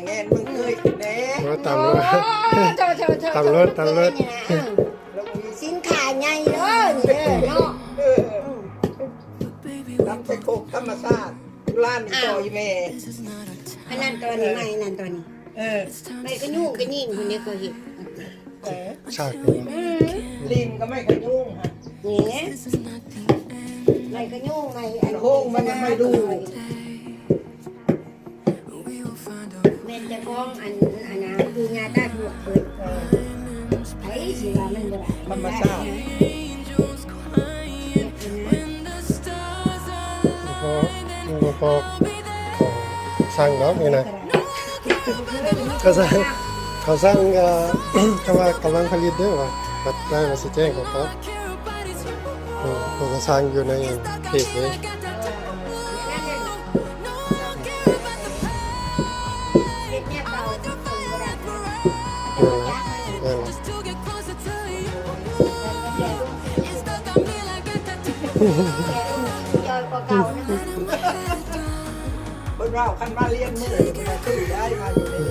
ແມ່ນ ມຶງເຄີຍກິນແດ່. ໂອ້ ຕຳລົດ ໂອ້ ໂທ້ໆໆໆ ຕຳລົດ ຕຳລົດ ເອີ ສິນຄ້າໃຫຍ່ເດີນີ້ເດີເນາະ. ເອີ ຕຳໃສ່ໂຄກທຳມະຊາດ ຢູ່ຮ້ານນີ້ ອ້າວ ກໍອີແມ່. ອັນນັ້ນຕອນນີ້ ໄມ້ນັ້ນຕອນນີ້ ເອີ ໄມ້ກະຍຸງກະຍິງພຸ້ນເດ້ ເຂົາເຮັດ ເອີ ສາກ ອືມ ຫຼິ້ນກັບໄມ້ກະຍຸງຫັ້ນ ນີ້ ໄມ້ກະຍຸງ ໄມ້ອັນ ໂຮງມັນ ໄມ້ດູ່ ແມ່ນເຈົ້າຂອງອັນ ອັນນ່າ ປູ່ຍ່າຕາທວດເພິ່ນ ໃຜຊິວ່າມັນບໍ່ໄດ້ ທຳມະຊາດ. ບໍ່ພໍ ບໍ່ພໍ ເຂົາສັ່ງດອກນີ້ນະ ເຂົາສັ່ງ ເຂົາສັ່ງ ກໍ ເຂົາວ່າກຳລັງຜະລິດເດີວ່າ ບັດໄດ້ວ່າຊິແຈ້ງເຂົາຕອບ. ເອີ ເຂົາກໍສັ່ງຢູ່ໃນເພຈເດ້. ແມ່ນລະ ແມ່ນລະ ເພິ່ນວ່າຄັນມາລຽນມື້ນີ້ ເພິ່ນວ່າຊື້ໄດ້ມາຢູ່ນີ້.